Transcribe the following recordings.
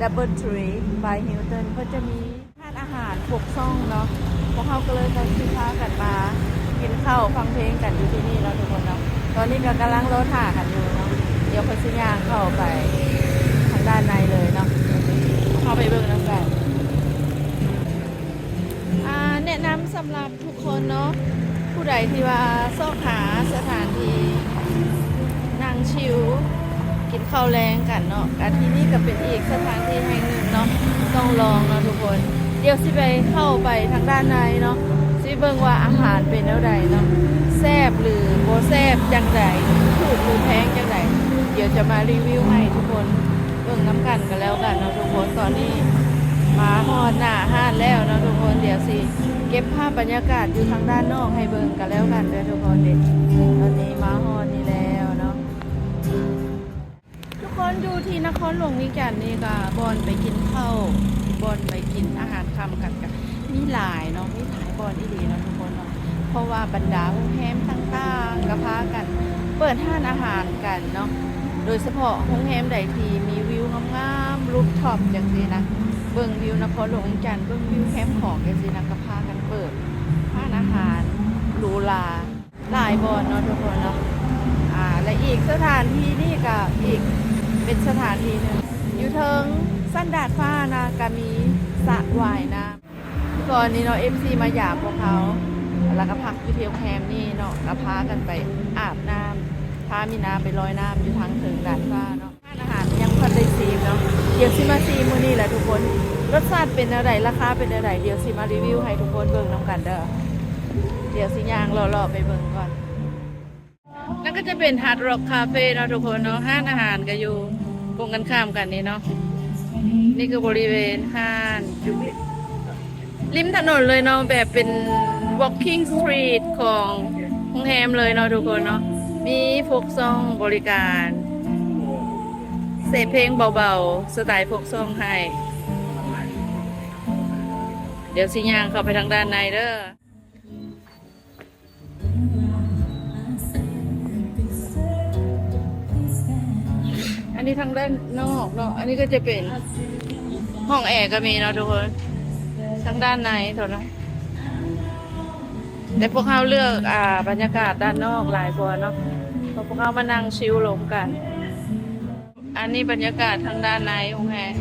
Double Tree by Hilton ເພິ່ນຈະມີຮ້ານອາຫານຄົບຊ່ອງເນາະ. ພວກເຮົາກໍເລີຍຊິພາກັນມາກິນເຂົ້າຟັງເພງກັນຢູ່ທີ່ນີ້ເນາະທຸກຄົນເນາະ. ຕອນນີ້ກໍກຳລັງລໍຖ້າກັນຢູ່ເນາະ. ດຽວເພິ່ນຊິຍ່າງເຂົ້າໄປທາງດ້ານໃນເລີຍເນາະ. ເຮົາໄປເບິ່ງນຳກັນ. ອ່າ ແນະນຳສຳລັບທຸກຄົນເນາະ ຜູ້ໃດທີ່ວ່າຊອກຫາສະຖານທີ່ນັ່ງຊິວກິນເຂົ້າແລງກັນເນາະ ກະທີ່ນີ້ກະເປັນອີກສະຖານທີ່ແຫ່ງໜຶ່ງເນາະ ຕ້ອງລອງເນາະທຸກຄົນ. ດຽວຊິໄປເຂົ້າໄປທາງດ້ານໃນເນາະ ຊິເບິ່ງວ່າອາຫານເປັນແນວໃດເນາະ ແຊບຫຼືບໍ່ແຊບຈັ່ງໃດ ຖືກຫຼືແພງຈັ່ງໃດ ດຽວຈະມາຣີວິວໃຫ້ທຸກຄົນ ເບິ່ງນຳກັນກໍແລ້ວກັນເນາະທຸກຄົນ. ຕອນນີ້ມາຮອດໜ້າຮ້ານແລ້ວເນາະທຸກຄົນ ດຽວຊິເກັບພາບບັນຍາກາດຢູ່ທາງດ້ານນອກໃຫ້ເບິ່ງກໍແລ້ວກັນເດີທຸກຄົນເດ. ຕອນນີ້ມາຮອດນີ້ແລ້ວເນາະ ທຸກຄົນ. ຢູ່ທີ່ນະຄອນຫຼວງວຽງຈັນນີ້ກໍບ່ອນໄປກິນເຂົ້າ ບ່ອນໄປກິນອາຫານຄ່ຳກັນ ກໍມີຫຼາຍເນາະ ມີຫຼາຍບ່ອນອີ່ຫຼີເນາະທຸກຄົນເນາະ. ເພາະວ່າບັນດາໂຮງແຮມຕ່າງໆກໍພາກັນເປີດຮ້ານອາຫານກັນເນາະ. ໂດຍສະເພາະໂຮງແຮມໃດທີ່ມີວິວງາມໆ rooftop ຈັ່ງຊີ້ນະ ເບິ່ງວິວນະຄອນຫຼວງວຽງຈັນ ເບິ່ງວິວແຄມຂອງຈັ່ງຊີ້ນະ ກໍພາກັນເປີດຮ້ານອາຫານຫຼູຫຼາຫຼາຍບ່ອນເນາະທຸກຄົນເນາະ. ອ່າ ແລະ ອີກສະຖານທີ່ນີ້ກໍອີກເປັນສະຖານທີ່ໜຶ່ງ ຢູ່ເທິງຊັ້ນດາດຟ້ານະ ກໍມີສະວ່າຍນ້ຳ. ກ່ອນນີ້ເນາະ ເອັຟຊີ ມາຢາມພວກເຮົາ ແລ້ວກໍພັກຢູ່ທີ່ໂຮງແຮມນີ້ເນາະ ກໍພາກັນໄປອາບນ້ຳ ພາມີນາໄປລອຍນ້ຳຢູ່ທາງເທິງດາດຟ້າເນາະ. ຮ້ານອາຫານຍັງບໍ່ທັນໄດ້ຊີມເນາະ ດຽວຊິມາຊີມມື້ນີ້ແຫຼະທຸກຄົນ. ລົດຊາດເປັນແນວໃດ ລາຄາເປັນແນວໃດ ດຽວຊິມາຣີວິວໃຫ້ທຸກຄົນເບິ່ງນຳກັນເດີ. ດຽວຊິຍ່າງເລາະໆໄປເບິ່ງກ່ອນ. ນັ້ນກໍຈະເປັນ Hard Rock Cafe ເນາະທຸກຄົນເນາະ. ຮ້ານອາຫານກໍຢູ່ກົງກັນຂ້າມກັນນີ້ເນາະ. ນີ້ຄືບໍລິເວນຮ້ານຢູ່ລິມຖະໜົນເລີຍເນາະ ແບບເປັນ walking street ຂອງໂຮງແຮມເລີຍເນາະທຸກຄົນເນາະ. ມີໂຟກຊອງບໍລິການ ເສບເພງເບົາໆ ສະໄຕໂຟກຊອງໃຫ້. ດຽວຊິຍ່າງເຂົ້າໄປທາງດ້ານໃນເດີ. ອັນນີ້ທາງດ້ານນອກເນາະ ອັນນີ້ກໍຈະເປັນຫ້ອງແອກໍມີເນາະທຸກຄົນ ທາງດ້ານໃນເທົ່ານັ້ນ. ແຕ່ພວກເຮົາເລືອກ ອ່າ ບັນຍາກາດດ້ານນອກຫຼາຍກວ່າເນາະ ເພາະພວກເຮົາມານັ່ງຊິວລົມກັນ. ອັນນີ້ບັນຍາກາດທາງດ້ານໃນໂຮງແຮມ.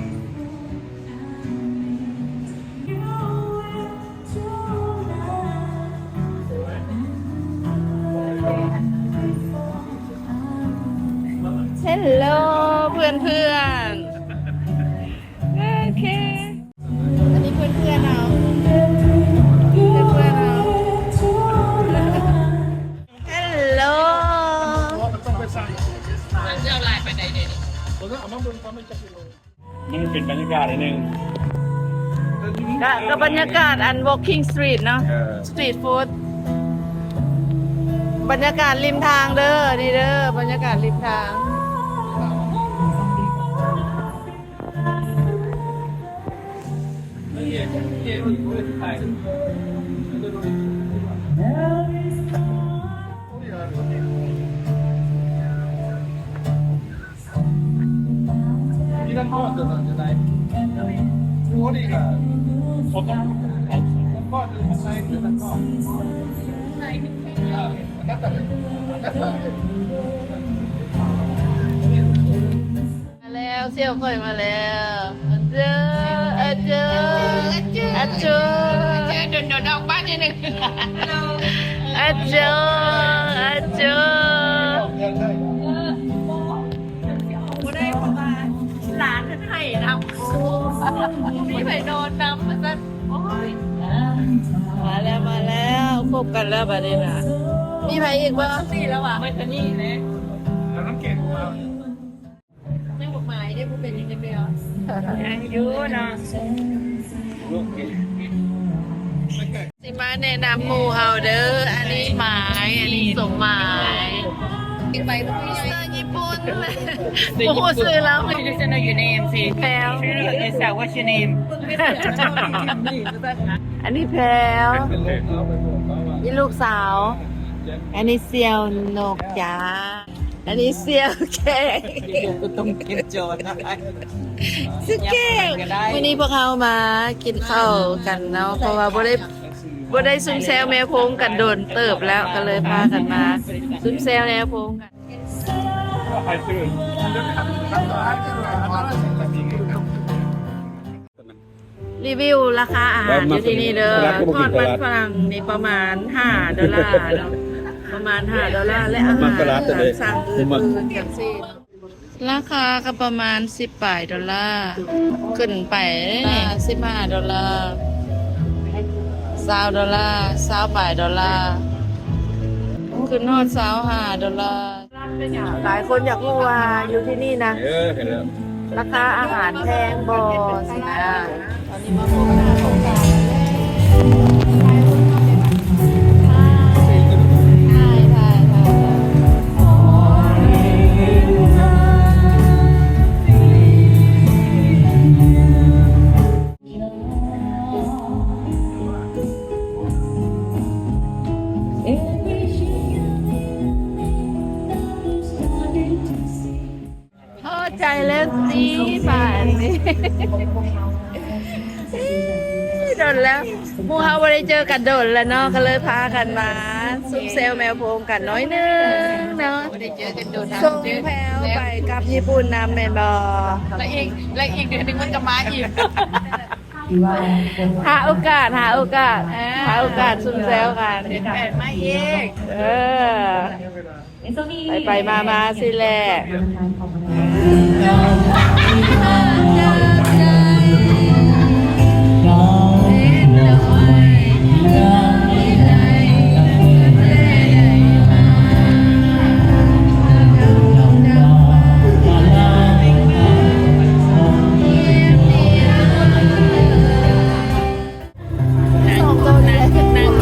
ເຮລໂລ ເພື່ອນໆ. ໂອເຄ ອັນນີ້ເພື່ອນໆເຮົາ ເພື່ອນໆເຮົາ. ເຮລໂລ ມັນເຈົ້າຫຼາຍປານໃດເດນີ້? ມັນເປັນບັນຍາກາດອັນໜຶ່ງ ກະ ກະບັນຍາກາດອັນ walking street ເນາະ ເອີ street food ບັນຍາກາດລິມທາງເດີ ນີ້ເດີ ບັນຍາກາດລິມທາງ. ມາແລ້ວ ສ່ຽວຂ້ອຍມາແລ້ວ ອາເຈີ ອາເຈີ ອາເຈີ ອາເຈີ ດົນໆອອກມາທີໜຶ່ງ ອາເຈີ ອາເຈີ. ບໍ່ໄດ້ ເພາະວ່າຫຼານເພິ່ນໄຫ້ນຳ ມີໃຜນອນນຳວ່າຊັ້ນ. ໂອ້ຍ ມາແລ້ວ ມາແລ້ວ ຄົບກັນແລ້ວບາດນີ້ນະ. ມີໃຜອີກບໍ່? ນີ້ແລ້ວຫວາ ໄມທານີແຫຼະ ແລ້ວນ້ຳແກງຂອງເຮົາ ຍັງບໍ່ໝາຍເດ້ ບໍ່ເປັນຫຍັງຈັກແນວ ຍັງຢູ່ເນາະ. ຊິມາແນະນຳໝູ່ເຮົາເດີ ອັນນີ້ໝາຍ ອັນນີ້ສົມໝາຍ ໄປ ມິສເຕີຍີ່ປຸ່ນ ບໍ່ຮູ້ຊື່ລາວ. You just know your name, see. ແພວ Is that what's your name? ອັນນີ້ແພວ ອີລູກສາວ ອັນນີ້ສ່ຽວນົກຈ້າ. ອັນນີ້ສ່ຽວແຂກ ຕ້ອງເກັບຈອນ ສ່ຽວແຂກ. ມື້ນີ້ພວກເຮົາມາກິນເຂົ້າກັນເນາະ ເພາະວ່າບໍ່ໄດ້ ບໍ່ໄດ້ຊຸມແຊວແມວໂພງກັນດົນເຕີບແລ້ວ ກໍເລີຍພາກັນມາຊຸມແຊວແມວໂພງກັນ. ຣີວິວລາຄາອາຫານຢູ່ທີ່ນີ້ເດີ. ທອດມັນຝຣັ່ງນີ້ປະມານຫ້າໂດລາເນາະ ປະມານຫ້າໂດລາ ແລະ ອາຫານຕາມສັ່ງອື່ນໆຈັ່ງຊີ້ ລາຄາກໍປະມານສິບປາຍໂດລາ ຂຶ້ນໄປເດ້ນີ້ ສິບຫ້າໂດລາ ຊາວໂດລາ ຊາວປາຍໂດລາ ຂຶ້ນຮອດຊາວຫ້າໂດລາ. ຫຼາຍຄົນຢາກຮູ້ວ່າຢູ່ທີ່ນີ້ນະ ເອີ ເຫັນແລ້ວ ລາຄາອາຫານແພງບໍ່ຊີ້ນະ. ຕອນນີ້ມາພົບໜ້າຂອງການແລ້ວ ຖ່າຍ ຖ່າຍ ຖ່າຍ ຖ່າຍ. ພໍໃຈແລ້ວຕິ ບາດນີ້ ດົນແລ້ວ ໝູ່ເຮົາບໍ່ໄດ້ເຈີກັນດົນແລ້ວເນາະ ກໍເລີຍພາກັນມາຊຸມແຊວແມວໂພງກັນໜ້ອຍໜຶ່ງເນາະ. ບໍ່ໄດ້ເຈີກັນດົນນະ ສົ່ງແພວໄປກັບຍີ່ປຸ່ນນຳແມ່ນບໍ່? ແລ້ວອີກ ແລ້ວອີກເດືອນໜຶ່ງມັນກໍມາອີກ. ຫາໂອກາດ ຫາໂອກາດ ເອີ ຫາໂອກາດຊຸມແຊວກັນ ເດືອນແປດມາອີກ. ເອີ ໄປໆມາໆຊີ້ແຫຼະ. ສອງໂຕນີ້ແຫຼະ ນັ່ງ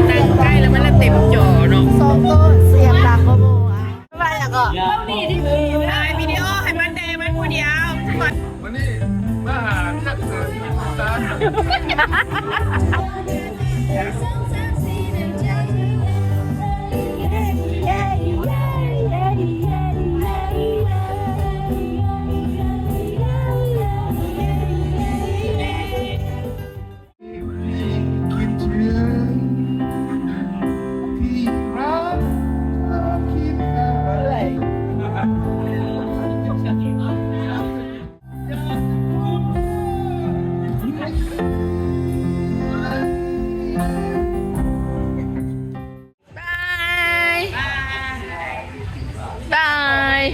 ນັ່ງໃກ້ແລ້ວມັນລະເຕັມຈໍເນາະ ສອງໂຕສຽງດັງກວ່າໝູ່. ວ່າຫຍັງເກາະ? ຖ່າຍວິດີໂອໃຫ້ມັນແດ່ ມັນຜູ້ດຽວ. ມື້ນີ້ມາຫາວຽກເກີນຕາມ. Bye. Bye.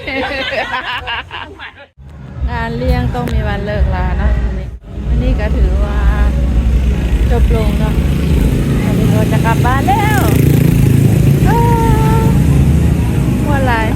ງານລ້ຽງຕ້ອງມີວັນເລີກລາເນາະ. ມື້ນີ້ ມື້ນີ້ກໍຖືວ່າຈົບລົງເນາະ. ຕອນນີ້ກໍຈະກັບບ້ານແລ້ວ. ເອີ ມ່ວນຫຼາຍ.